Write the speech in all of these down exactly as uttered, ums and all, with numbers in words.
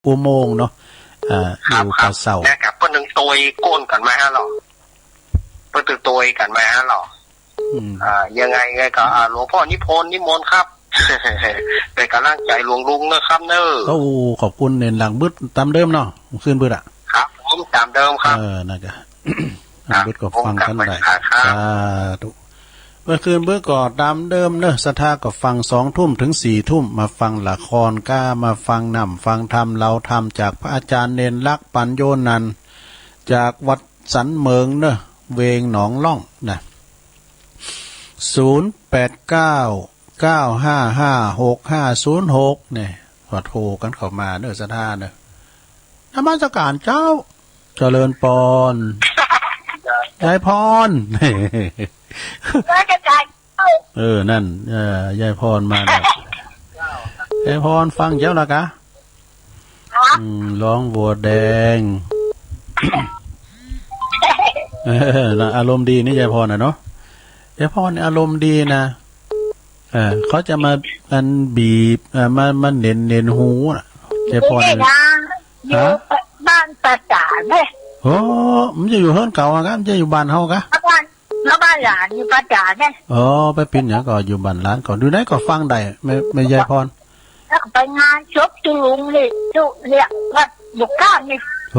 อุโมงค์เนาะ อ่า ครับ อยู่ป่าเสา ครับ นะครับ เปิ้นตึงโตยก้นกั๋นมาฮะเหรอ เปิ้นตึงโตยกั๋นมาฮะเหรอ อืม อ่า ยังไง ยังไงก็ อ่า หลวงพ่อนิพนธ์ นิมนต์ครับ เป๋นก๋ำลังใจ๋หลวงลุงนะครับเน่อ โอ้ ขอบคุณ เน้นหลังบึดต๋ามเดิมเนาะ ขึ้นบึดอะ ครับผม ต๋ามเดิมครับ เออ นั่นก็ ครับ บึดก็ฟังกั๋นได้ ผมกลับไปหาครับ สาธุ เมื่อคืนบึดก็ต๋ามเดิมเน่อ ศรัทธาก็ฟังสองทุ่มเถิงสี่ทุ่ม มาฟังละครก้า มาฟังนำ ฟังธรรม เฮาธรรมจากพระอาจ๋ารย์เณรลักษณ์ ปัญโญนันท์ จากวัดสันเหมิงเน่อ เวงหนองล่องนะ ศูนย์แปดเก้า เก้าห้าห้า หกห้าศูนย์หก เนี่ย ก็โทรกั๋นเข้ามาเน่อ ศรัทธาเน่อ นมัสก๋านเจ้า เจริญปอน ยายพร ว่าจะจ่าย เออ นั่น เออ ยายพรมาแล้ว ยายพรฟังเจ้าละกะ ฮะ อืม ร้องวัวแดง เออ น่ะ อารมณ์ดีนี่ยายพรน่ะเนาะ ยายพรนี่อารมณ์ดีนะ เออ เขาจะมาอันบีบ เออ มา มาเหน็น เหน็นหูน่ะ ยายพร นี่นะ อยู่ ฮะ บ้านป้าจ๋าเนี่ย โอ้ มันจะอยู่เฮือนเก่าอะกะ มันจะอยู่บ้านเฮากะ บ้าน แล้วบ้านหลานอยู่ป้าจ๋าเนี่ย อ๋อ ไปเป๋นหยังก็อยู่บ้านหลานก็ อยู่ไหนก็ฟังได้ แม่ แม่ยายพร แล้วก็ไปงานศพตุ๊ลุงนี่ ตุ๊ เนี่ย วัดบกก้างนี่ เอ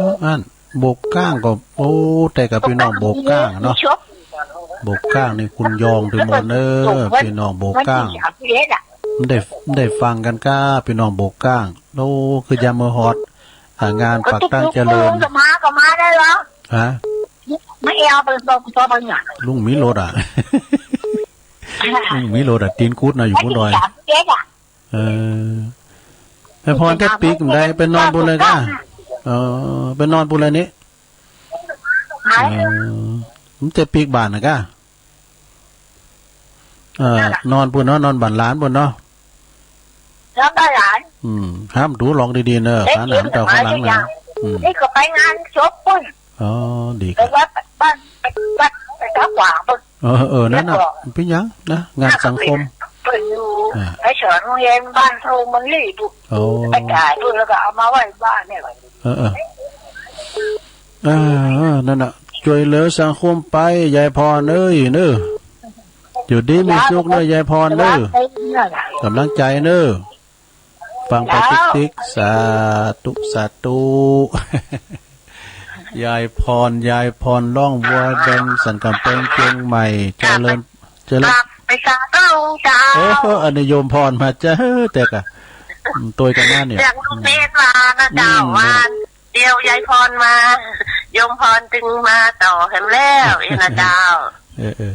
อ อัน บกก้างก็ โอ้ แต่กับพี่น้องบกก้างเนาะ มีศพ บกก้างนี่คุณยองตึงหมดเน่อ พี่น้องบกก้าง วันที่สามสิบเอ็ดอะ ได้ ได้ฟังกั๋นก้า พี่น้องบกก้าง โอ้ คือยามเมื่อฮอด อ่า งานปากตานเจริญ ก็ตุ๊ลุงก็มา ก็มาได้เหรอ ฮะ ไม่เอาไป ไป ไป ไปเนี่ย ลุงมีรถอะ ลุงมีรถอะ ตี๋นกุดนะ อยู่บนดอย สามสิบเอ็ดอะ เออ ไปพรเต๊ปิ๊กได้ ไปนอนปู้นเลยก้า เออ ไปนอนปู้นเลยนี่ ไหน เออ มันเต๊ปิ๊กบ้านนะก้า เออ นอนปู้นเนาะ นอนบ้านหลานปู้นเนาะ นอนบ้านหลาน อืม ห้ามดูหลองดีๆ เน่อ เต๊ปิ๊ก ขาหนามเต่าข้างหลังนะ อืม นี่ก็ไปงานศพปู้น อ๋อ ดี ไป ครับ วัดบ้าน ไปวัด ไปตาขวางปู้น เออ เออ นั่นน่ะ แล้วก็ เป๋นหยังนะ งานสังคม เปิ้นอยู่ อ่า ไปสอนโฮงเฮียนบ้านโฮงเมืองลี้ปู้น โอ้ ไปจ่ายปู้น แล้วก็เอามาไว้บ้านเนี่ย เออ เออ เออ เออ นั่นน่ะ จ้วยเหลือสังคมไป ยายพรเอ้ยเน่อ อยู่ดีมีสุขเน่อ ยายพรเน่อ กำลังใจ๋เน่อ ฟังไปติ๊กๆ สาธุ สาธุ ยายพร ยายพรร้องวัวแดง สันก๋ำแปงเจียงใหม่ เจริญ เจริญ กราบไปสาธุลุงเจ้า โอ้โห อันนี้โยมพรมาเจ้า แต่กะ อืม ตวยกั๋นมาเนี่ย เสียงลูกเนตรมานะเจ้า อืม ว่าเดี๋ยวยายพรมา โยมพรตึงมาต่อแหมแล้ว เอ้ยนะเจ้า เออ เออ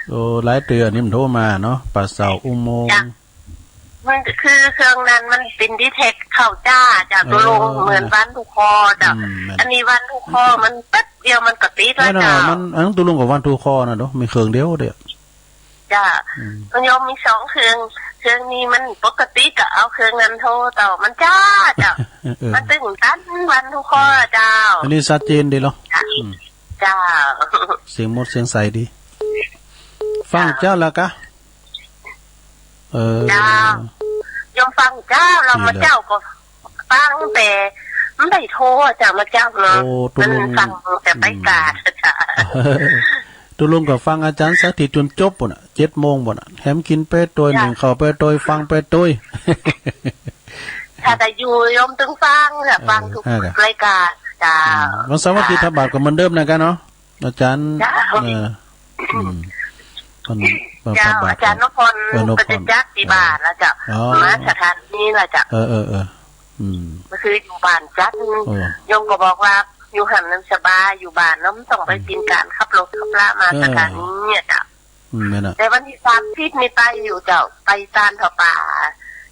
โอ้ หลายเตื้อนี่มันโทรมาเนาะ ป่าเสาอุโมงค์ จ้ะ มันคือเครื่องนั้นมันเป๋นดีเทคเข้าจ้า จ้ะ เออ ตุ๊ลุง เหมือนวันทุกคอจ้ะ อืม อันนี้วันทุกคอมันแป๊บเดียวมันก็ติดแล้ว แน่นอน จ้ะ มัน อันนั้นตุ๊ลุงกับวันทุกคอนะเนาะ มีเครื่องเดียวเดียว จ้ะ อืม มันยอมมีสองเครื่อง เครื่องนี้มันปกติก็เอาเครื่องนั้นโทรต่อมันจ้า จ้ะ เออ มันตึงตันวันทุกคอ เออ เจ้า อันนี้ชัดเจนดีเนาะ จ้ะ อืม เจ้า เสียงหมดเสียงใสดี ฟังเจ้าละกะ เออ เจ้า ยอมฟังเจ้า แล้วมาเจ้าก็ฟังแต่ไม่ได้โทรอะเจ้า มาเจ้าเนาะ โอ้ ตุ๊ลุง มันฟังแต่ไปกาด อืม เจ้า ตุ๊ลุงก็ฟังอาจ๋ารย์สถิตจนจบปู้นน่ะ เจ็ดโมงปู้นน่ะ แหมกิ๋นไปตวย นึ่งข้าวไปตวย ฟังไปตวย ถ้าได้อยู่ยอมตึงฟังน่ะ เออ ฟังทุก อ่า รายก๋าน เจ้า อืม วันเสาร์วันอาทิตย์ทำบาตรก็เหมือนเดิมนะกะเนาะ อาจ๋ารย์ เจ้า เออ อืม วัน วัน เจ้า ทำบาตร อาจ๋ารย์นพพร เออ นพพร ก็จะจัดตี้บ้านละเจ้า อ๋อ มาสถานีละเจ้า เออ เออ เออ อืม ก็คืออยู่บ้านจัด เออ โยมก็บอกว่าอยู่หั้นมันสบาย อยู่บ้านเนาะ มันต้องไป อืม เป๋นก๋านขับรถขับลามา เออ สถานีอะเจ้า อืม แม่นน่ะ แต่วันตี้สามสิบนี่ไปอยู่เจ้า ไปตานผ้าป่า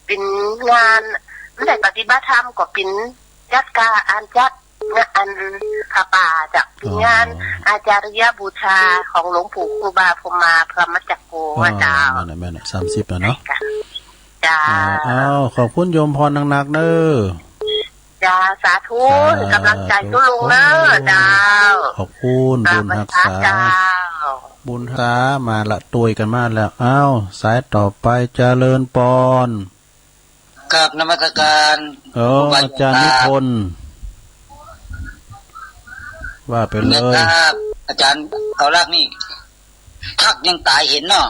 เป๋นงาน ไม่ได้ปฏิบัติธรรมก็เป๋นจัดก๋าน อ่านจัด งานผ้าป่าเจ้า เป๋นงาน อ๋อ อาจาริยบูชาของหลวงปู่ครูบาพรหมาพรหมจักโก อ๋อ อะเจ้า แม่นน่ะ แม่นน่ะ สามสิบน่ะเนาะ เจ้า เออ อ้าว ขอบคุณโยมพรหนักๆ เน่อ เจ้า สาธุ สาธุ ก๋ำลังใจ๋ตุ๊ลุงเน่อ เจ้า ขอบคุณ บุญฮักษา เจ้า บุญฮักษา มาละ ตวยกั๋นมาแล้ว อ้าว สายต่อไป เจริญปอน กราบนมัสการ โอ้ ครูบาอาจารย์ ครับ นิพนธ์ ว่าไปเลย นะครับ อาจารย์เกาลักษณ์นี่ คักยังต๋ายหันเนาะ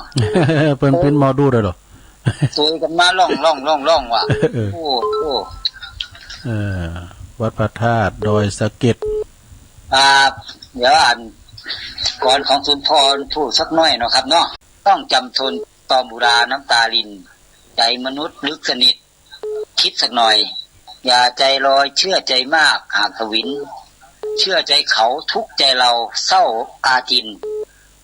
เปิ้นปิ้นหมอดูได้เหรอ สวยกันมาล่องล่องล่องล่องว่ะ เออ โอ้ โอ้ เออ วัดพระธาตุดอยสะเก็ด อ่า เดี๋ยวอ่านกลอนของสุนทรภู่สักหน้อยเนาะครับเนาะ ต้องจำทนตอมอุราน้ำตาริน ใจมนุษย์ลึกสนิท คิดสักหน่อย อย่าใจลอยเชื่อใจมากหากทวิน เชื่อใจเขาทุกข์ใจเราเศร้าอาจิน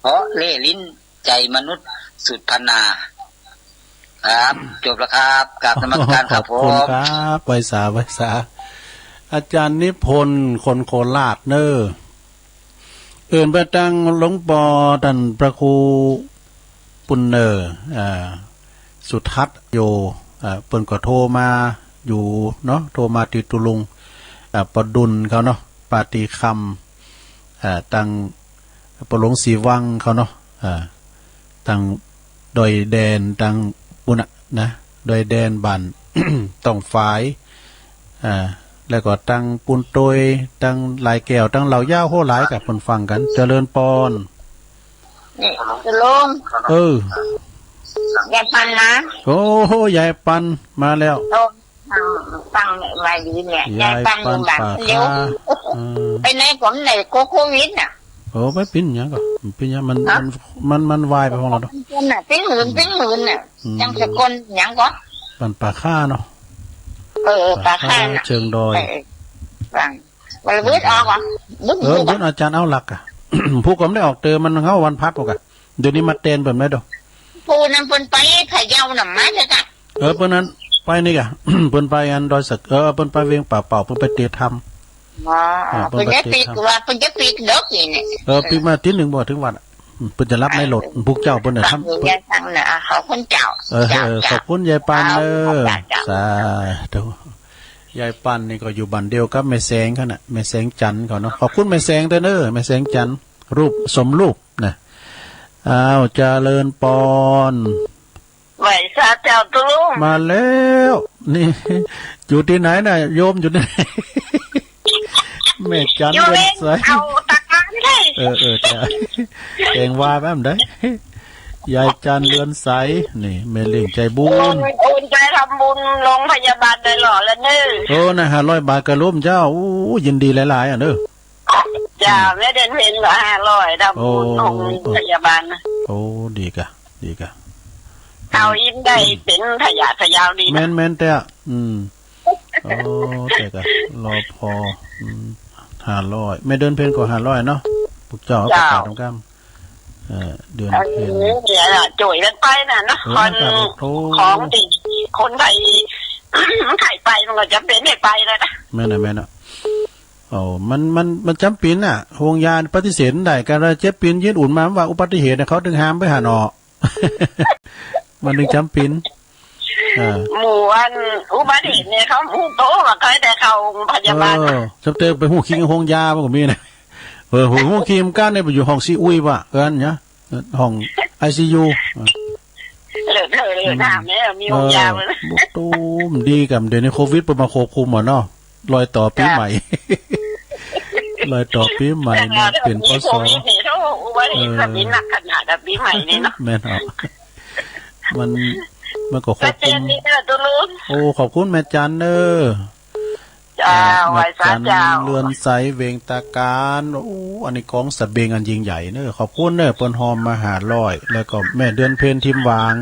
เพราะเล่ห์ลิ้นใจมนุษย์สุดพรรณนา ครับ จบแล้วครับ กราบนมัสการครับ ขอบคุณ ผม ครับ ไหว้สา ไหว้สา อาจารย์นิพนธ์ คนโคราชเน่อ เอิ้นไปตังหลวงปอต้านพระครูปุณเณอ อ่า สุทัศน์โย อ่า เปิ้นก็โทรมาอยู่เนาะ โทรมาตี้ตุ๊ลุง อ่า ปอดุลเขาเนาะ ปาตีคำ อ่า ตังปอหลวงสีวังเขาเนาะ อ่า ตังดอยแดน ตังปู้นน่ะนะ ดอยแดนบ้าน ต้องฝาย อ่า แล้วก็ตังปูนโตย ตังหลายแก้ว ตังเหล่ายาว โห หลายกะเปิ้นฟังกั๋น เจริญปอน นี่ ตุ๊ลุง เออ ยายปันนะ โอ้โห ยายปันมาแล้ว โอ้ ฟัง ฟังเนี่ย ว่าดีเนี่ย ยายปัน ยายปันอยู่บ้าน ปาก เดียว คา เออ ไปไหนก็ไม่ได้ กลัวโควิดน่ะ โอ้ บ่เป๋นหยังก็ เป๋นหยัง มัน ฮะ มัน มัน มันวายไปของเฮาเนาะ เป๋นน่ะ เป๋นหื้น เป๋นหื้นน่ะ อืม จังสกลหยังก็ บ้านป่าค่าเนาะ เออ ป่าค่า ป่าค่าน่ะ เชิงดอย เออ ฟัง มันวืดออกอ่ะ วืด เออ วืดอ่ะ วืด อาจารย์เอาหลักอ่ะ ผู้ก็บ่ได้ออกเติมมัน เฮาวันพัดพวกอ่ะ เดี๋ยวนี้มาแตนเปิ้นได้ดอก ผู้นั้นเปิ้นไปพะเยาน่ะ มาเถอะจ้ะ เออ เปิ้นนั้นไปนี่กะ เปิ้นไปอันดอยสะ เออ เปิ้นไปเวียงป่าเป่า เปิ้นไปเตะธรรม อ๋อ เออ เปิ้นไปเตะธรรม เปิ้นจะปิ๊กว่า เปิ้นจะปิ๊กเดิกนี่เนี่ย เออ ปิ๊กมาตี้หนึ่งบ่เถิงวัดอะ อืม เปิ้นจะหลับในรถ เออ พวกเจ้าเปิ้นน่ะ ฟังอยู่ ทำ ยายฟังน่ะ อ่ะ ขอบคุณเจ้า เออ เจ้า เออ เจ้า ขอบคุณยายปันเน่อ เจ้า เจ้า สาธุ ยายปันนี่ก็อยู่บ้านเดียวกับแม่แสงเขาน่ะ แม่แสงจันทร์เขาเนาะ ขอบคุณแม่แสงเด้อเน่อ แม่แสงจันทร์ รูปสมรูปนะ อ้าว เจริญปอน ไหว้สาเจ้าตุ๊ลุง มาแล้ว นี่ อยู่ตี้ไหนน่ะ โยมอยู่ตี้ไหน แม่จันทร์ อยู่ เรือนใส เอาตะกร้าไม่ได้ เออ เออ จ้ะ เองว่าแบบใด ยายจันทร์ เรือนใส นี่ แม่เลี้ยงใจบุญ โอน โอนใจทำบุญโรงพยาบาลได้หล่อแล้วเน่อ โอ้ น่ะ ห้าร้อยบาทกะโยมเจ้า โอ้ ยินดีหลายๆ อ่ะเน่อ จ้า อืม แม่เดือนเพ็ญก็ห้าร้อย ทำบุญ โอ้ โรงพยาบาลนะ โอ้ ดีกะ ดีกะ เอาอิ่มได้เป๋นทะยาทะยาวดีนะ แม่นๆ แต๊อะ อืม โอ้ แต๊กะ รอพอ อืม ห้าร้อย แม่เดือนเพ็ญก็ห้าร้อยเนาะ พวกเจ้าเอาไป เจ้า ขายตรงกัน เอ่อ เดือนเพ็ญ เออ เนี่ยน่ะ จ่วยกันไปน่ะเนาะ เออ คน ครับ โอ้ ของตี้คนไข้ ไข้ไปมันก็จะเป๋นให้ไปแล้วนะ แม่นน่ะ แม่นน่ะ โอ้ มัน มัน มันจ๋ำเป๋นน่ะ โฮงยาปฏิเสธบ่ได้ การว่าเจ็บเป๋นยืนอุ่นมาว่าอุบัติเหตุเนี่ย เขาเถิงห้ามไปหั้นเนาะ มันเถิงจ๋ำเป๋น อ่า หมู่อันอุบัติเหตุเนี่ย เขาหมู่โตว่าใครแต่เข้าโรงพยาบาล เออ จ๋ำเป๋นไปฮู้คิงโฮงยามันก็มีนะ เออ ฮู้คิงก้านเนี่ยไปอยู่ห้องซีอุยว่ะ เอิ้นเนี่ย ห้องไอซียู อ่ะ เหลือเธอเหลือหน้าแม่มีโฮงยาเลย เออ บุกตูมดีกะ เดี๋ยวนี้โควิดเปิ้นมาควบคุมอ่ะเนาะ รอยต่อปี๋ใหม่ จ้ะ รอยต่อปี๋ใหม่ แต่ มาเป๋น ปส โควิดนี่ โอ้ อุบัติเหตุ เออ นี่หนักขนาดอะ ปี๋ใหม่นี่เนาะ แม่นเหรอ มัน มันก็ควบคุม ชัดเจนดีเนอะตุ๊ลุง โอ้ ขอบคุณแม่จันเน่อ เจ้า อ่า ไหว้สาเจ้า แม่จันเรือนใส เวียงตาการ โอ้ อันนี้กองสะเบงอันยิ่งใหญ่เน่อ ขอบคุณเน่อ เปิ้นฮอมมาห้าร้อย แล้วก็แม่เดือนเพ็ญทิมหวาง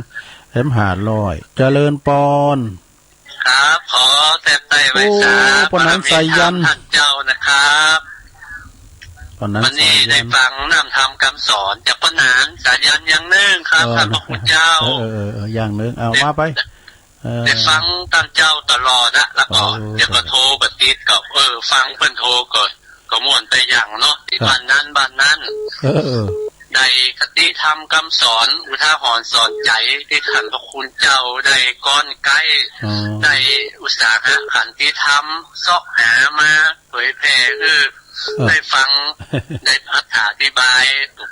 แถมห้าร้อย เจริญปอน ครับ ขอแต้มใต้ไหว้สา โอ้ ปอหนันสายัน บารมีธรรมต้านเจ้านะครับ ปอหนัน วันนี้ สายัน ได้ฟังน้ำธรรมคำสอนจากปอหนันสายันอย่างนึ่งครับ เออ ต้านพระคุณเจ้า เออ เออ เออ อย่างนึ่ง เอา ว่าไป เออ ได้ฟังต้านเจ้าตลอดนะ แล้วก็ เออ เดี๋ยวก็โทรก็ติดก็ เออ ฟังเปิ้นโทรก็ ก็ม่วนไปอย่างเนาะ ตี้ ครับ บ้านนั้นบ้านนั้น เออ เออ ได้คติธรรมคำสอน อุทาหรณ์สอนใจ๋ ตี้ต้านพระคุณเจ้าได้ก้อนไก๊ อ๋อ ได้อุตสาหะขันติธรรม เซาะหามาเผยแผ่ เออ เออ ได้ฟัง ได้อธิบาย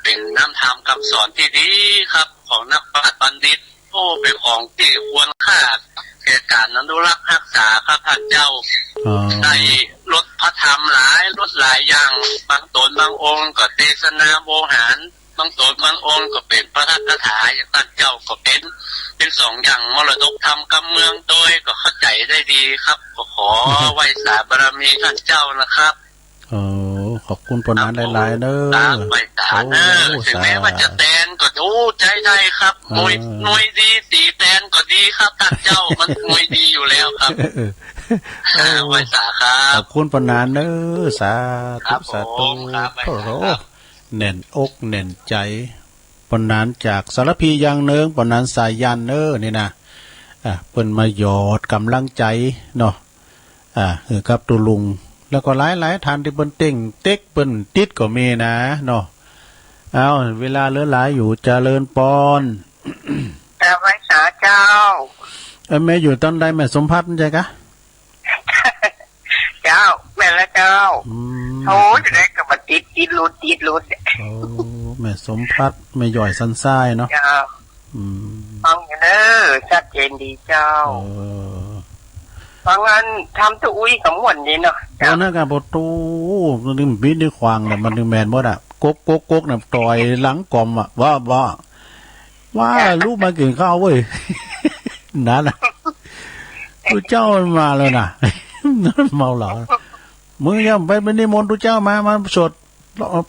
เป๋นน้ำธรรมคำสอนตี้ดีครับ ของนักปราชญ์บัณฑิต โอ้ เป๋นของตี้ควรค่าแก่ก๋านอนุรักษ์ฮักษาครับต้านเจ้า อ๋อ ได้ลดพระธรรมหลายลดหลายอย่าง บางต๋นบางองค์ก็เตสนาโวหาร บางต๋นบางองค์ก็เป๋นปาฐกถาอย่างต้านเจ้าก็เป๋น เป๋นสองอย่างมรดกธรรมกำเมืองโดยก็เข้าใจ๋ได้ดีครับ ก็ขอไหว้สาบารมีต้านเจ้านะครับ โอ้ ขอบคุณป้อหนานหลายๆ เน้อ ครับ ไหว้สาเน้อ โอ้ เถิงแม้ว่าจะแตนก็ โอ้ ใจ๊ได้ครับ เออ หน่วย หน่วยดีสีแตนก็ดีครับต้านเจ้า มันหน่วยดีอยู่แล้วครับ เออ เออ ไหว้สาครับ ขอบคุณป้อหนานเน้อ สาธุ ครับผม สาธุ ครับ ไหว้สาครับ โอ้โห แน่นอกแน่นใจ๋ ป้อหนานจากสารภีอย่างเนิง ป้อหนานสายัณเน้อ นี่นะ อ่ะ เปิ้นมาหยอดก๋ำลังใจ๋เนาะ อ่า หื้อกับตุ๊ลุง แล้วก็หลายๆ ต้านตี้เปิ้นเต้งเต๊กเปิ้นติดก็มีนะเนาะ เอา เวลาเหลือหลายอยู่ เจริญปอน กราบไหว้สาเจ้า เอ้ย แม่อยู่ตางใด แม่สมภัทรใจ้กะ เจ้า แม่นแล้วเจ้า อืม โอ้ย จะได้ก็บ่ติด ติดหลุด ติดหลุด โอ้ แม่สมภัทร แม่หย้อยสันทรายเนาะ เจ้า อืม ฟังอยู่เน้อ ชัดเจนดีเจ้า เออ ฟังอันธรรมตะอุ้ยก็ม่วนดีเนาะ เออ เจ้า นั่นกะ ปะโถ มันนึ่งบิดนึ่งขว้างน่ะ มันนึ่งแม่นหมดอะ กก กก กกน่ะ ต่อยหลังก๋อมอะ ว่า ว่า ว่า ลูกมากิ๋นข้าวเว้ย นั่นน่ะ ตุ๊เจ้ามันมาแล้วน่ะ เมาเหล้า มึงอย่าไป ไปนิมนต์ตุ๊เจ้ามา มาสวด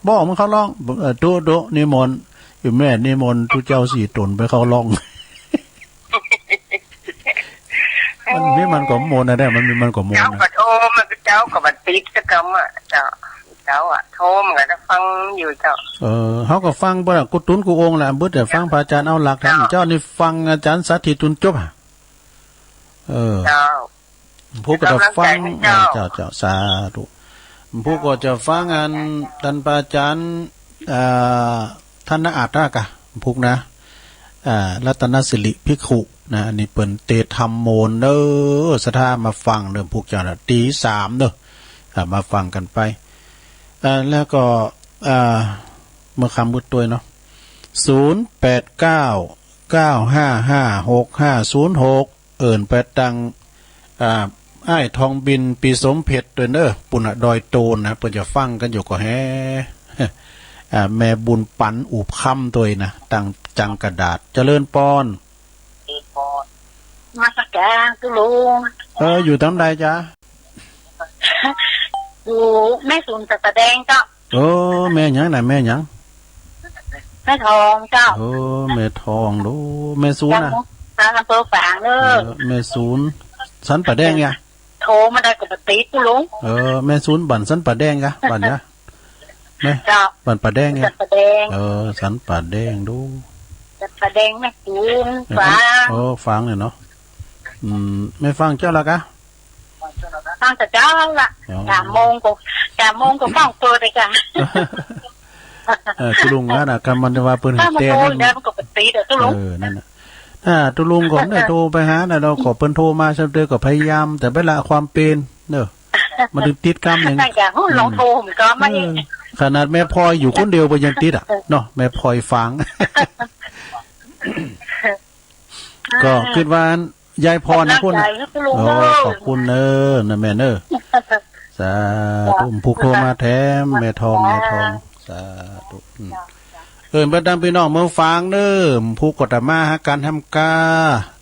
บอกมึงเข้าร่อง เออ ตุ๊ ตุ๊ นิมนต์ อีแม่นิมนต์ตุ๊เจ้าสี่ต๋นไปเข้าร่อง มันมีมันก็มนต์นะเนี่ย มันมีมันก็มนต์นะ เจ้าก็โทรมา เจ้าก็บ่ติดสักกำอะ เจ้า เจ้าอะ โทรมาก็ฟังอยู่เจ้า เออ เฮาก็ฟังบ่ล่ะ กู้ตุ๊นกู้องค์แหละ บ่ได้ฟังพระอาจารย์เอาหลักธรรม เจ้า เจ้านี่ฟังอาจารย์สาธิตจนจบอะ เออ เจ้า ผู้ก็จะฟัง เป๋นก๋ำลังใจ๋หื้อเจ้า เออ เจ้า เจ้า สาธุ ผู้ก็จะฟังอันต้านพระอาจารย์ อ่า ธนอาถรรพ์นะกะ ผู้นะ อ่า รัตนสิริภิกขุนะ อันนี้เปิ้นเตรียมมนต์เน้อ ศรัทธามาฟังเน้อ ผู้เจ้าน่ะ ตีสามเน้อ อ่า มาฟังกั๋นไป อ่า แล้วก็ อ่า เมื่อค่ำมืดตวยเนาะ ศูนย์แปดเก้า เก้าห้าห้า หกห้าศูนย์หก เอิ้นไปตัง อ่า อ้ายทองบิน ปี๋สมเพ็ญตวยเน้อ ปุ้นน่ะ ดอยโตนนะ เปิ้นจะฟังกั๋นอยู่ก็แฮ อ่า แม่บุญปั๋น อุบคำตวยนะ ตังจังกะดาษ เจริญปอน นมัสก๋านตุ๊ลุง เออ อยู่ตางใดจ๊ะ อยู่แม่สูนสันป่าแดงเจ้า เออ แม่หยังน่ะ แม่หยัง แม่ทองเจ้า เออ แม่ทองดู แม่สูนน่ะ ตางอำเภอฝางเน้อ เออ แม่สูน สันป่าแดงเนี่ย โทรมาได้ก็บ่ติดตุ๊ลุง เออ แม่สูนบ้านสันป่าแดงกะ บ้านเนี่ย แม่ เจ้า บ้านป่าแดงเนี่ย สันป่าแดง เออ สันป่าแดงดู สันป่าแดงแม่สูน เออ ฝาง เออ ฝางเนี่ยเนาะ อืม แม่ฟังเจ้าละกะ ฟังแต่เจ้าละ อ๋อ สามโมงก็ สามโมงก็ฟังเปิดเลยจ้ะ เออ ตุ๊ลุงว่าน่ะ กำมันว่าเปิ้น ถ้ามัน เต้น โทรแล้วมันก็บ่ติดอะตุ๊ลุง เออ นั่นน่ะ ถ้าตุ๊ลุงก็ได้โทรไปหาน่ะ แล้วก็เปิ้นโทรมาซ้ำเตื้อก็พยายาม แต่เวลาความเป๋นเนาะ มันตึงติดกำนึ่ง แต่อยากหื้อลองโทรผมก็มาอีก เออ ขนาดแม่พลอยอยู่คนเดียวก็ยังติดอะเนาะ แม่พลอยฝาง ก็กึ๊ดว่า ยายพรนะ กำลังใจ๋ คุณนะ ตุ๊ลุง โอ้ เน้อ ขอบคุณเน้อ นะแม่เน้อ สาธุ ผู้โทรมาแถม แม่ทอง แม่ทอง สาธุ อืม เอิ้นไปตังปี้น้องเมืองฝางเน้อ ผู้ก็จะมาหากั๋นทำกา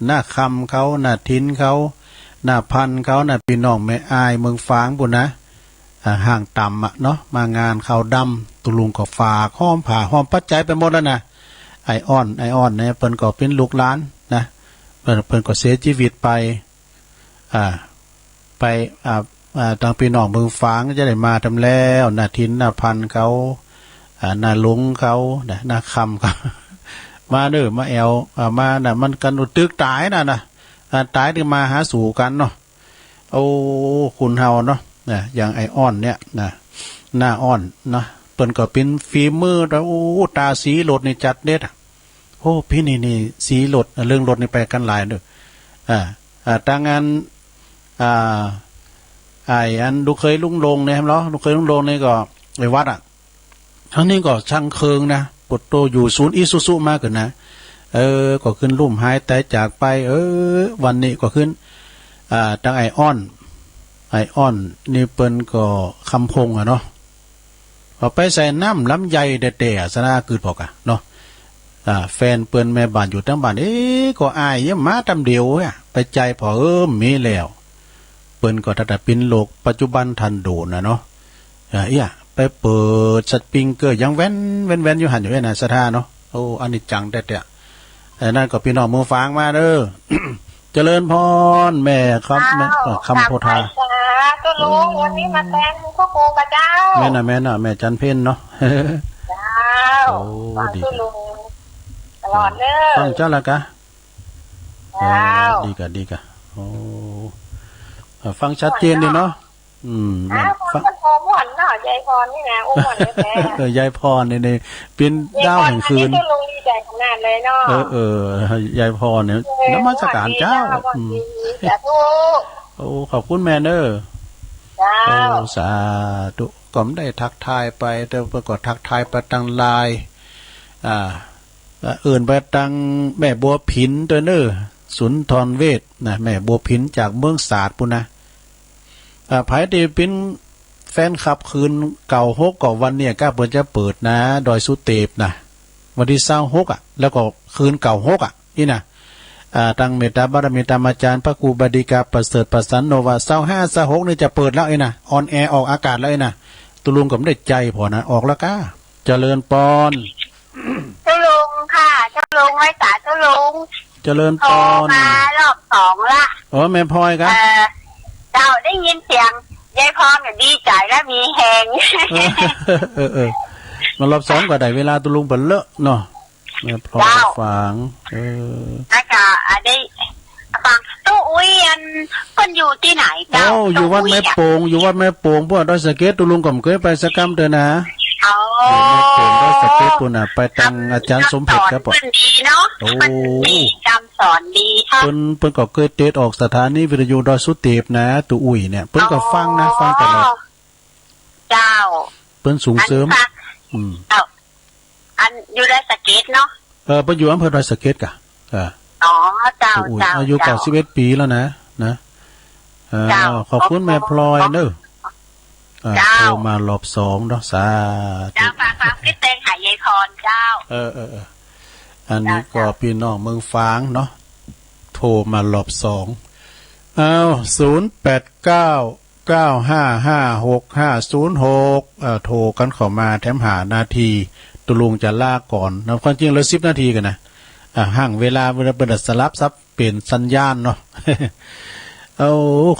น้าคำเขา น้าถิ่นเขา น้าพันธุ์เขา น้าปี้น้องแม่อ้ายเมืองฝางปุ้นนะ อ่า ห้างต่ำอะเนาะ มางานขาวดำ ตุ๊ลุงก็ฝากหอมผ้าหอมปัจจัยไปหมดแล้วนะ ไอ้อ้อน ไอ้อ้อนเนี่ย เปิ้นก็เป๋นลูกหลานนะ เปิ้น เปิ้นก็เสียจีวิตไป อ่า ไป อ่า อ่า ตังปี้น้องเมืองฝางจะได้มาทำแล้ว น้าถิ่น น้าพันธุ์เขา อ่า น้าหลงเขา นะ น้าคำเขา มาเน้อ มาแอ่ว อ่า มาน่ะ มันกั๋นตึกต๋ายน่ะนะ อ่า ต๋ายตึงมาหาสู่กั๋นเนาะ โอ้ คนเฮาเนาะ นะ อย่างไอ้อ้อนเนี่ยนะ น้าอ้อนเนาะ เปิ้นก็เป๋นฝีมือ แต่ โอ้ ต๋าสีรถนี่จัดเด็ดอะ โอ้ ปี๋นี้นี่สีรถ เรื่องรถนี่ไปกั๋นหลายเน้อ อ่า อ่า ตังอัน อ่า ไอ้อันลูกเขยลุงลงเนี่ยเนาะ ลูกเขยลุงลงนี่ก็ไปวัดอะ อันนี้ก็ซ่างเคิงนะ ปวดโตอยู่ศูนย์อีซูซุมาก่อนนะ เออ ก็ขึ้นลุ่มหายต๋ายจากไป เออ วันนี้ก็ขึ้น อ่า ตังอ้ายอ้อน อ้ายอ้อนนี่เปิ้นก็คำพงอะเนาะ ก็ไปใส่น้ำลำไยแต๊ๆ สะนะ กึ๊ดผ่อก่ะเนาะ อ่า แฟนเปิ้นแม่บ้านอยู่ตังบ้าน เอ๊ะ ก็อ้ายยังมาต๋ำเดียวอะ ไปใจ้ผ่อ เออ มีแล้ว เปิ้นก็ตั๊ดแต่ปิ๊นโลกปัจจุบันทันด่วนน่ะเนาะ อ่า เอี้ย ไปเปิดสปริงเกอร์ยังแว่นแว่นแว่นอยู่หั้นอยู่เอ้ยนะ ศรัทธาเนาะ โอ้ อันนี้จังแต๊ๆ เออ นั่นก็ปี้น้องเมืองฝางมาเด้อ เจริญพร แม่ครับ แม่ อ้าว เอ่อ คำโพธา กราบไหว้สาธุลุง วันนี้มาแตงพระครูกับเจ้า แม่นน่ะ แม่นน่ะ แม่จันเพ็ญเนาะ เจ้า โอ้ ฟัง ดี เจ้าลุง ตลอดเด้อ ฟังเจ้าละกะ เจ้า เออ ดีกะ ดีกะ โอ้ เออ ฟังชัดเจนดีเนาะ อืม อ้าว ฟัง ฟังเปิ้นโทรม่วนเนาะ ยายพรนี่นะ โอ้ ม่วนแต๊ๆ เออ ยายพรนี่ นี่ เปิ้นดาวแห่งคืน ยายพร อันนี้เจ้าลุงดีใจ๋ขนาดเลยเนาะ เออ เออ ยายพรเนี่ย เออ นมัสการเจ้า ม่วนดีเจ้า ม่วนดี อืม สาธุ โอ้ ขอบคุณแม่เด้อ เจ้า โอ้ สาธุ ก็บ่ได้ทักทายไป แต่เปิ้นก็ทักทายไปตางไลน์ อ่า เอิ้นไปตางแม่บัวผินตวยเน้อ สุนทรเวชนะ แม่บัวผินจากเมืองสาดปู้นนะ อ่า ใผตี้เป๋นแฟนคลับคืนเก้าหก ก็วันเนี้ยก้าเปิ้นจะเปิดนะ ดอยสุเตปนะ วันตี้ซาวหกอะ แล้วก็คืนเก้าหกอะ อี้นะ อ่า ตางเมตตาบารมีตามอาจ๋ารย์พระครูบดินทร์ประเสริฐประสันโนวา ซาวห้า ซาวหก นี่จะเปิดแล้วอี้นะ ออนแอร์ออกอากาศแล้วอี้นะ ตุ๊ลุงก็บ่ได้ใจ้ผ่อนะ ออกแล้วก้า เจริญปอน เจ้าลุงค่ะ เจ้าลุง ไหว้สาเจ้าลุง เจริญปอน โทรมารอบสองละ อ๋อ แม่พลอยกะ เออ เจ้า ได้ยินเสียงยายพรก็ดีใจ๋แล้วมีแฮง เออ เออ เออ มารอบสองก็ได้เวลาตุ๊ลุงเปิ้นเลอะเนาะ แม่พลอย เจ้า ฝาง เออ แล้วก็ อ่ะ ได้ฟัง ตุ๊อุ้ยอัน เปิ้นอยู่ตี้ไหนเจ้า โอ้ อยู่วัดแม่โป่ง ตุ๊อุ้ยอะ อยู่วัดแม่โป่ง พวกดอยสะเก็ด ตุ๊ลุงก็บ่เกยไปสักกำเตื้อนะ อ๋อ อยู่แม่โป่งดอยสะเก็ดปู้นน่ะ ไปตางอาจ๋ารย์สมเพ็ชครับ เปิ้นดีเนาะ โอ้ เปิ้นดี กำสอนดีค่ะ เปิ้น เปิ้นก็เกยเตสออกสถานีวิทยุดอยสุเตปนะ ตุ๊อุ้ยเนี่ย เปิ้นก็ฟังนะ อ๋อ ฟังตลอด เจ้า เปิ้นส่งเสริม อันฟัง อืม เจ้า อันอยู่ดอยสะเก็ดเนาะ เออ เปิ้นอยู่อำเภอดอยสะเก็ดกะ เออ อ๋อ เจ้า ตุ๊อุ้ย เจ้า อายุ เจ้า เก้าสิบเอ็ดปี๋แล้วนะ นะ เออ เจ้า ขอบคุณแม่พลอยเน้อ เออ เจ้า โทรมารอบสองเนาะ สาธุ เจ้า ฝาก ฝากกึ๊ดแตงหายายพรเจ้า เออ เออ เออ อันนี้ก็ เจ้า เจ้า ปี้น้องเมืองฝางเนาะ โทรมารอบสอง อ้าว ศูนย์แปดเก้า เก้าห้าห้า หกห้าศูนย์หก เอ่อ โทรกั๋นเข้ามาแถมห้านาที ตุ๊ลุงจะลาก่อนนะ ความจริงเหลือสิบนาทีกั๋นนะ อ่า ห่างเวลา เวลาเปิ้นสลับสับเปลี่ยนสัญญาณเนาะ โอ้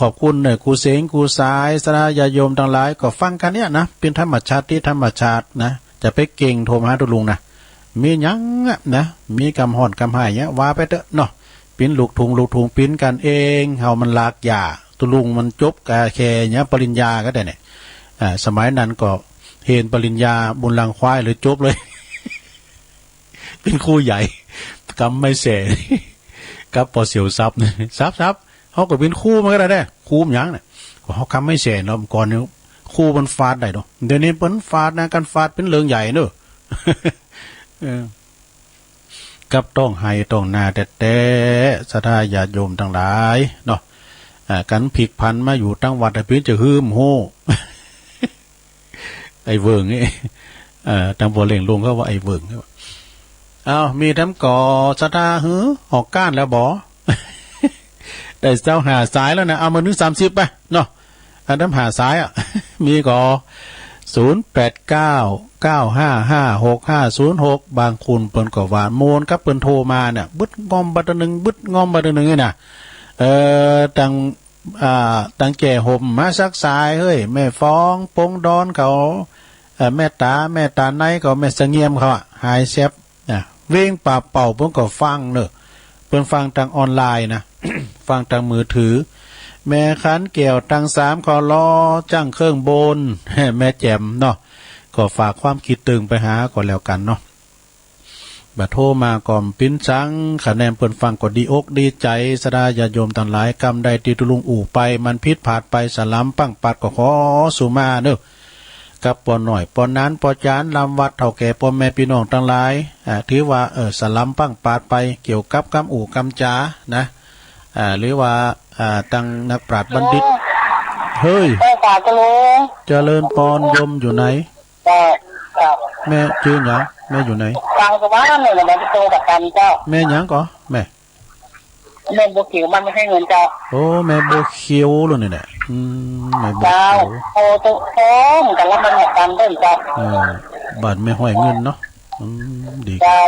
ขอบคุณเน้อ ครูเสง ครูสาย ศรัทธาญาติโยมตังหลาย ก็ฟังกั๋นเนี่ยนะ เป๋นธรรมชาติตี้ธรรมชาตินะ จะไปเก่งโทรมาหาตุ๊ลุงนะ มีหยังอะนะ มีกำฮ้อนกำฮ้ายเนี่ย ว่าไปเต๊อะเนาะ เป๋นลูกทุ่ง ลูกทุ่งเป๋นกั๋นเอง เฮามันหลากหญ้า ตุ๊ลุงมันจบกาแค่เนี่ย ปริญญาก็ได้เนี่ย อ่า สมัยนั้นก็เฮนปริญญาบุญรังควายเลยจบเลย เป๋นครูใหญ่ กำไม้แส่ กับปอเสี่ยวสับเนี่ย สับ สับ เฮาก็เป๋นครูมันก็ได้เด้ ครูมันหยังเนี่ย ก็เฮากำไม้แส่เนาะ ก่อนเนี่ย ครูมันฟาดได้เนาะ เดี๋ยวนี้เปิ้นฟาดนะ ก๋านฟาดเป๋นเรื่องใหญ่เนาะ เออ กับต้องไฮ่ต้องนาแต๊ๆ ศรัทธาญาติโยมตังหลายเนาะ อ่า กั๋นผลิกผันมาอยู่ตังวัดอะ เป๋นจะหื้อบ่ฮู้ ไอ้เวิงนี่ เอ่อ ตังบ่อเล่งลุงเขาว่าไอ้เวิง อ้าว มีแถมก่อ ศรัทธาหื้อ ออกก้านแล้วบ่ ได้ซาวห้าสายแล้วนะ เอามานึ่งสามสิบไปเนาะ อันแถมห้าสายอะ มีก่อ ศูนย์แปดเก้า เก้าห้าห้า หกห้าศูนย์หก บางคนเปิ้นก็ว่าม่วนกับเปิ้นโทรมาเนี่ย บึดง่อมบาดนึ่ง บึดง่อมบาดนึ่งนี่นะ เอ่อ ตัง อ่า ตังแก่ห่มมาสักสายเฮ้ย แม่ฟอง ปงดอนเขา เอ่อ แม่ต๋า แม่ต๋าในเขา แม่สะเงียมเขาอะ หายแซบนะ เวงป่าเป่าเปิ้นก็ฟังเนอะ เปิ้นฟังตังออนไลน์นะ ฟังตังมือถือ แม่ขันแก้วตังสามคอลอ จ้างเครื่องบน แม่แจ่มเนาะ ก็ฝากความคิดตึงไปหาก็แล้วกั๋นเนาะ บ่าโทรมาก็บ่เป๋นสัง คะแนนเปิ้นฟังก็ดีอกดีใจ๋ ศรัทธาญาติโยมตังหลาย กำใดตี้ตุ๊ลุงอู้ไป มันผิดพลาดไป สะหลำปังปัดก็ขอสุมาเนอะ กับป้อน้อย ป้อหนาน ป้อจ๋ารย์ ลำวัด เฒ่าแก่ ป้อแม่ ปี้น้องตังหลาย อ่า ถือว่า เออ สะหลำปั้งปราชญ์ไป เกี่ยวกับกำอู้กำจ๋านะ อ่า หรือว่า อ่า ตังนักปราชญ์บัณฑิต เฮ้ย เจ้าค่ะ เจริญ เจริญปอน โยมอยู่ไหน เจ้า เจ้า แม่จื้อหยัง แม่อยู่ไหน ฟังกะว่าเนี่ยนะ มันโตกับกันเจ้า แม่หยังก่อ แม่ แม่บัวเขียว มันไม่ให้เงินเจ้า โอ้ แม่บัวเขียวเลยนี่แหละ อืม แม่บัวเขียว เจ้า โอ้ โต โตเหมือนกัน แล้วมันเหมือนกันเด้อเจ้า เออ บ้านแม่ฮ้อยเงินเนาะ อืม ดี เจ้า